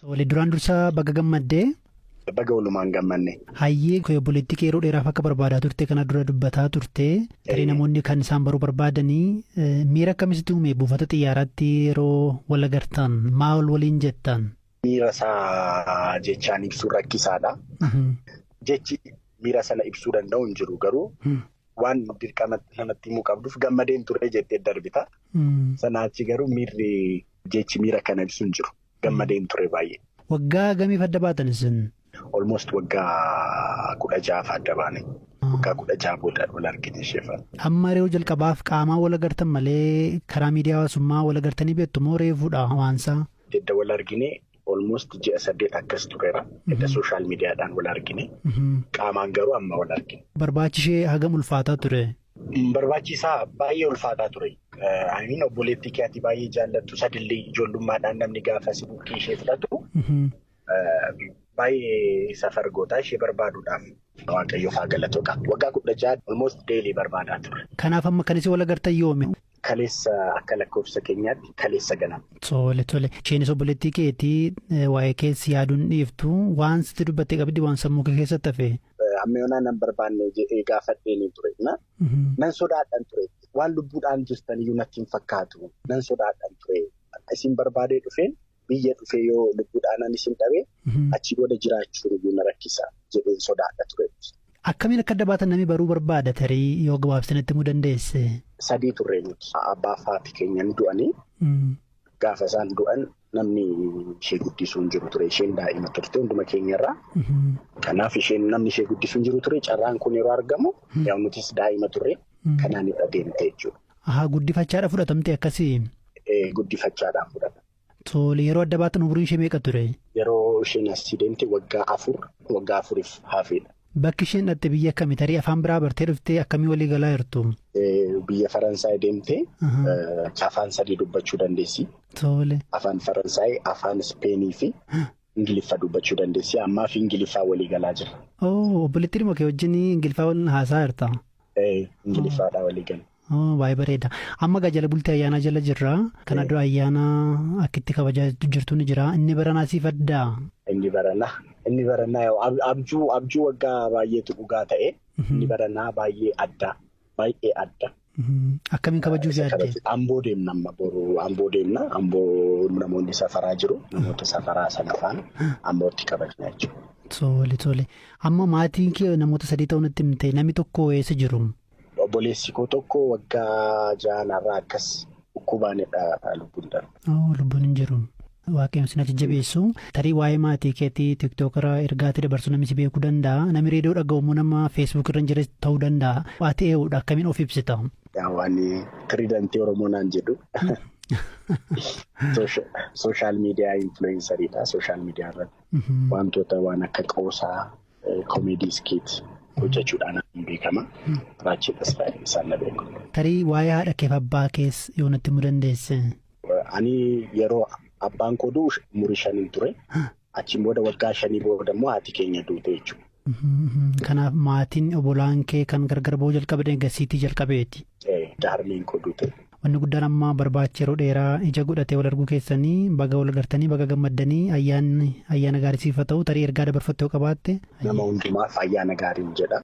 Tole, duraan dursa baga gammaddee. Baga walumaan gammanne. Hayyee, obboleettii kee yeroo dheeraaf akka barbaadaa turte kana dura dubbataa turte. Tarii namoonni kan isaan baruu barbaadanii, miira akkamitti uume buufata xiyyaaraatti yeroo wal agartan, maal waliin jettan? Miira isaa jechaan ibsuu rakkisaadha. Jechi miira sana ibsuu danda'u hin jiru, garuu waan dirqama namatti himuu qabduuf gammadeen ture jettee darbita. Sanaa achi garuu miirri jechi miira kana ibsu hin jiru. Gammadeen ture baay'ee. Waggaa gamiif adda baatan isin? Almost waggaa 16 adda baane. Waggaa 16 booda wal argine isheefan. Amma yeroo jalqabaaf qaamaan wal agartan malee karaa miidiyaa hawaasummaa wal agartanii beektu moo reefuudha waansaa? Edda wal argine almost ji'a 8 akkas tureera. Edda social mediadhaan wal argine. Qaamaan garuu amma wal argine. Barbaachishee hagam ulfaataa ture? Barbaachisaa baay'ee ulfaataa ture. Aniin obboleettii kee ati baay'ee jaallattu sadillee ijoollummaadhaan namni gaafa si bukkee ishee fudhatu baay'ee safar gootaa ishee barbaaduudhaaf. Waaqayyoof haa galatu. Waggaa 16 almost daily barbaadaa ture. Kanaaf amma kan isin wal agartan yoomi? Kaleessa, akka lakkoofsa keenyaatti kaleessa ganama. Tole. Isheenis obboleettii keetii waa'ee keessi yaaduun dhiiftu, waan sitti dubbattee qabdi, waan sammuu kee keessatti hafe. Amma yoonaa nan barbaanne jedhee gaafadheen ture. Nan sodaadhan ture. Waan lubbuudhaan jirtan iyyuu natti hin fakkaatu. Nan sodaadhan ture. Isin barbaadee dhufeen biyya dhufee yoo lubbuudhaan isin dhabee achi booda jiraachuun iyyuu na rakkisa jedheen sodaadha ture. Akkamiin akka adda baatan namni baruu barbaada, tarii yoo gabaabsinatti himuu dandeesse? Sadii turre nuti. Abbaa fi haati keenya ni du'anii. Gaafa isaan du'an namni ishee guddisuu hin jiru ture. Isheen daa'ima turte hunduma keenyarraa. Kanaaf isheen namni ishee guddisuu hin jiru ture. Carraan kun yeroo argamu yaa nutis daa'ima turre, kanaan irra deemte jechuudha. Ahaa, guddifachaadha fudhatamte akkasii? Guddifachaadhaan fudhata. Tole, yeroo adda baatan umuriin ishee meeqa ture? Yeroo isheen asii deemte waggaa 4, waggaa 4f hafeedha. Bakki isheen dhatte biyya akkamii? Tarii afaan biraa bartee dhuftee akkamii walii galaa jirtu? Biyya Faransaay deemtee afaan sadii dubbachuu dandeessi. Afaan Faransaay, afaan Ispeenii fi Ingiliffa dubbachuu dandeessi. Ammaa fi Ingiliffaa walii galaa jira. Oh, obboleettii dhuma kee wajjin Ingiliffaa waliin haasaa jirta? Ingiliffaadhaa walii gala. Baay'ee bareeda. Amma gaa jala bultii ayyaanaa jala jirra. Kana dura ayyaana akkitti kabajaa jirtu ni jira. Inni baranaa siif addaa? Inni baranaa abjuu waggaa baay'eetu dhugaa ta'e. Inni baranaa baay'ee adda. Baay'ee adda. Akkamiin kabajuuf yaadde? Amboo deemna, amma boru Amboo deemna. Amboo namoonni safaraa jiru. Namoota safaraa sana faana Ambootti kabajna jechuudha. Tole. Amma maatiin kee namoota sadii ta'uu natti himte, namni tokko eessa jiru? Obboleessi koo tokko waggaa ja'anarraa akkas dhukkubaanidha lubbuun darbe. Lubbuun hin jiru. Waaqayyoon sin jajjabeessu. Tarii waa'ee maatii keetii TikTokara ergaatti dabarsu namni si beekuu danda'a. Namni reediyoo dhaga'u immoo nama Facebook irra hin jirre ta'uu danda'a. Ati eenyudha? Akkamiin of ibsita? Waan tiriidantii Oromoo naan jedhu. Social media influenceriidha. Social media irratti wantoota waan akka qoosaa, comedy skit hojjechuudhaan beekama. Raachiidhas isaan na beeku. Tarii waa'ee haadha keef abbaa kees yoo natti himuu dandeesse? Ani yeroo abbaan koo du'u umurii 5n ture. Achiin booda waggaa 5 booda immoo haati keenya duute jechuudha. Kanaaf maatiin obbolaan kee kan gargar ba'uu jalqabe gasiitii jalqabeeti. Harmeen koo duute. Wanni guddaan amma barbaacha yeroo dheeraa ija godhatee wal arguu keessanii, baga wal agartanii, baga gammaddanii, ayyaanni ayyaana gaarii siif haa ta'u. Tarii ergaa dabarfattee yoo qabaatte. Nama hundumaaf ayyaana gaariin jedha.